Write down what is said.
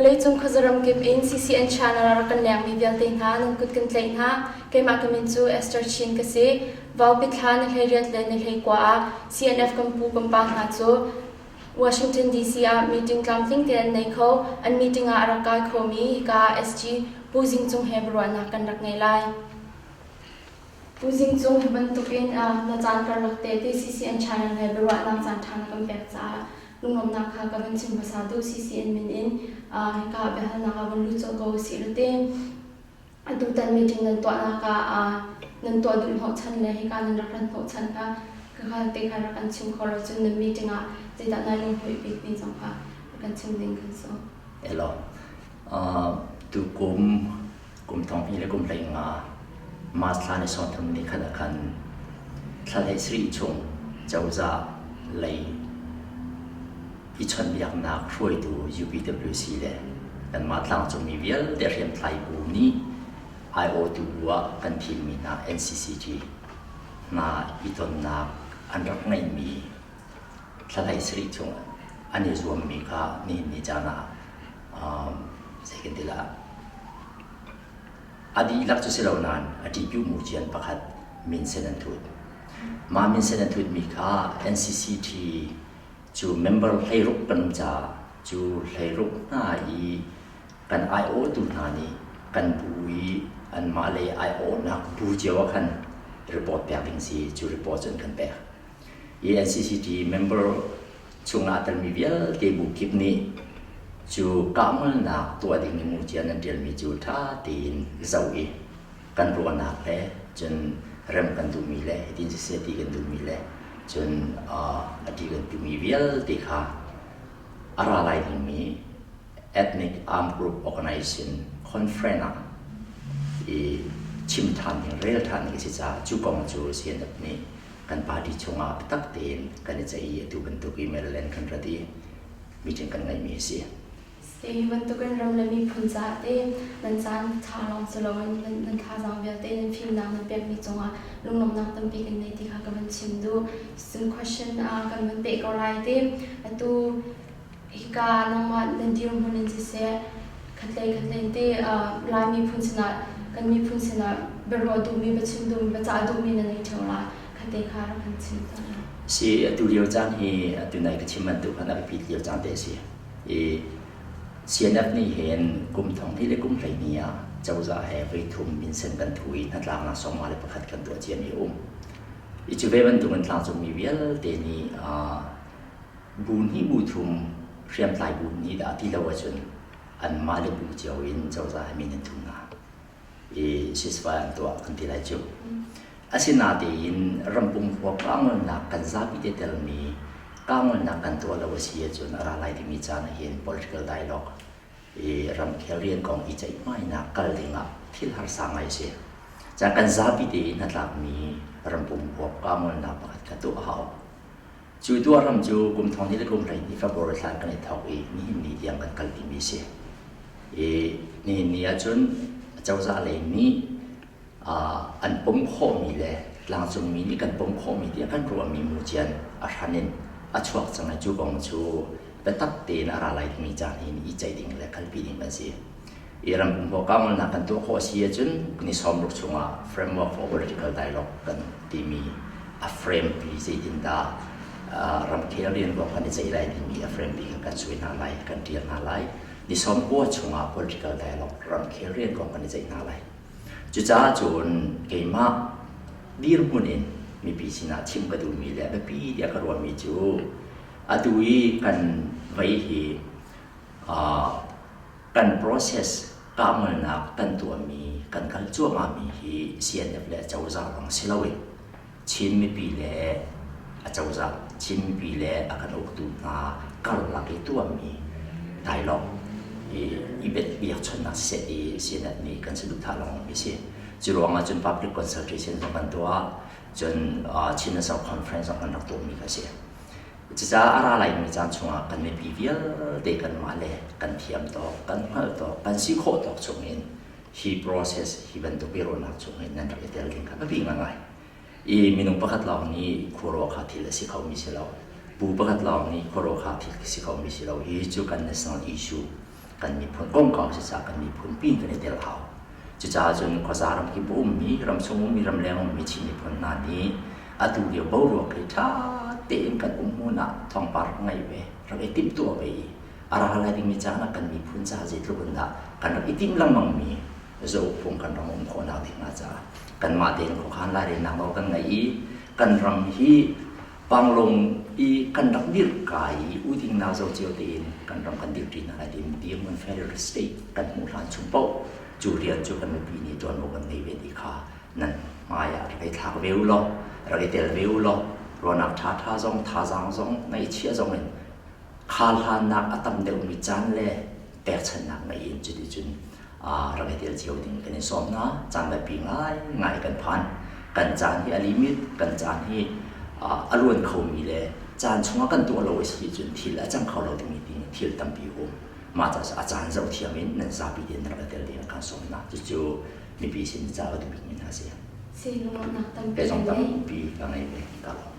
Vawleicung khuazaram kip in CCN channel a rak kan lengmi vialte hna nan kut kan tlaih hna. Keimah ka min cu Esther Chin ka si. Vaupi thla ni 18 le ni 19 ah CNF kan pu kan pa hna cu Washington DC ah meeting tlamtling te an nei kho. An meeting ah a rak kai khomi hika SG Pu Zing Cung he biaruahnak kan rak ngei lai. Pu Zing Cung hi bantukin na caan karlak te ti CCN channel he biaruahnak caan ṭha na kan pek caah lunglawmhnak kha ka van chim hmasa duh. CCN min in hika biahalnak ah van lut colh ko usih law ti. Atutan meeting nan tuahnak ah nan tuah duh hnawhchan le hika nan rak rat hnawhchan kha ka te kha rak kan chim kho lo cun nan meeting ah zeidah nai lunghmuih bik mi zong kha rak kan chim ding kan sawm. Hello. Tukum kum thong hnih le kum 15 March thla ni 30 ni khat ah khan thla 17 chung cozah lei i chawnhbiaknak hruaitu UPWC le kanmah tlangcungmi vialte hriamtlai bu nih aiawhtu bu ah kan thimmi hna NCCG hna i tonnak an rak ngeihmi thla 17 chung an i zuammi kha nihin ni caan ah zei kan ti lah a dihlak cu si lo nain a ṭihpiu mucian pakhat minsen an thut. Mah minsen an thutmi kha NCCT cu member 16 kan um caah cu 16 hna i kan aiawhtu hna nih kan bu i anmah lei aiawhnak bu cio ah khan report pek ding si cu report cu an kan pek. I NCCT member chungah a telmi vialte bu kip nih cu kahngolnak tuah ding in mucian an ṭialmi cu ṭha tein zoh i kan ruahnak le cun rem kan duhmi le hitin siseh ti kan duhmi le cun a ti kan duhmi vialte kha a ra lai dingmi Ethnic Armed Group Organization Conference ah i chim ṭhan ding rel ṭhan ding a si caah cu kong cu CNF nih kan party chungah biatak tein kan i ceih i atu bantuk i Maryland kan rat i meeting kan ngeihmi a si. Hi bantukin ram le miphun caah te nan caan ṭha lawng si loin nan thazaang vialte nan fimnak nan pekmi cungah lunglawmhnak tampi kan nei ti kha ka van chim duh. Cun question kan van peh ko lai ti. Atu hika nangmah nan dirhmun in siseh khatlei khatlei te Lai miphun sinah kan miphun sinah biaruah duhmi biachim duhmi biacah duhmi na nei ṭheo lai khate kha rak kan chim ta. Si atu lio caan hi atu nai ka chim bantuk khan a biapit lio caan te a si. I CNF nih hin kum thong hnih le kum 12 ah cozah he voi thum minsen kan thu i hnatlaknak 51 kan tuah ciami a um. I cu ve bantukin tlangcungmi vialte nih bu hnih bu thum hriamtlai bu hnih dah ti lo ahcun anmah le bu cio in cozah he min an thu hna i ceasefire an tuah kan ti lai cu. Asinatein rampum huap kahngolnak kan zapi te telmi kahngolnak kan tuah lo a si ahcun a ra lai dingmi caan ah hin political dialogue i ramkhel rian kong i ceihmainak kal dingah thil harsa ngai a si. Caan kan zapi te i hnatlakmi rampum huap kahngolnak pakhat kha tuah a hau. Cu tuahram cu kum thong hnih le kum 12 February thla kan i thawk i nihin ni tiang kan kalpi mi a si. I nihin ni ahcun cozah lei nih an pom khawhmi le tlangcungmi nih kan pom khawhmi tiah kan ruahmi mucian a hran in a chuak cang i cu kong cu biatak tein a ra lai dingmi caan hin i ceih ding le kalpi ding kan si. I rampum huakawngalnak kan tuah khawh a si ahcun ni 60 chungah Framework for Political Dialogue kan timi a frame pi zeitindah ramkhel rian kong kan i ceih lai timi a frame pi kha kan suai hna lai, kan ṭial hna lai. Ni 90 chungah political dialogue ramkhel rian kong kan i ceih hna lai. Cucaah cun keimah dirhmun in mipi sinah chim ka duhmi le biapi tiah ka ruahmi cu atu i kan vei hi kan process kahngolnak kan tuahmi kan kal cuahmahmi hi CNF le cozah lawng si loin Chin mipi le acozah Chin mipi le a kan uktu hna karlak i tuahmi dialogue i biakchawnhnak siseh ti CNF nih kan saduhthah lawng mi si. Cu ruangah cun public consultation zong kan tuah cun Chin National Conference zong kan rak tuahmi kha a si. Cucaah a ra laimi caan chungah kan mipi vialte kanmah le kan thiam tawk, kan hngalh tawk, kan si khawh tawk chungin hi process hi bantuk biaruahnak chung hin nan rak i tel ding kha biapi ngaingai. I minung pakhat lawng nih khuaruah kha thil a si khomi si lo. Bu pakhat lawng nih khuaruah kha thil si khomi si lo. Hi cu kan national issue. Kan miphun kongkau si caah kan miphun pin kan i tel hau. Cucaah cun khuaza ramkip a ummi, ramchung ummi, ramleng ummi Chin miphun hna nih atu lio boruak hi ṭha tein kan um hmun ah thawngpang rak ngei ve, rak i timhtuah ve i a ra lai dingmi caan ah kan miphun ca zeitluk in dah kan rak i timh lengmangmi zaukphung kan ram um khawhnak ding hnga caah kanmah tein khuakhan lairelnak nawl kan ngei i kan ram hi Panglong i kan rak dirh ka i uding nau zo cio tein kan ram kan dirṭi hna lai timi dirhmun federal state kan hmuh hlan chung paoh cu rian cu kan mipi nih ṭuanvo kan ngei ve ti kha nan hmai ah rak i thlak ve u law rak i tel ve u law ruahnak ṭhaṭha zong thazaang zong ngaihchia zong in kharhlannak a tam deuhmi caan le pekchanhnak ngei in cuticun rak i tel cio ding kan in sawm hna. Caan biapi ngaingai kan phan. Kan caan hi a limit, kan caan hi a luan khomi le caan chungah kan tuah lo a si cun thil a cang kho lo dingmi ding thil tampi um. Mah ca a caan zoh thiam in nan zapi tein rak i tel ding kan sawm hna. Cucu mipi sin ca ka duh bikmi hna a si. Si lungruahnak tampi Kei zong tampi ka ngei ve. Ka lawm.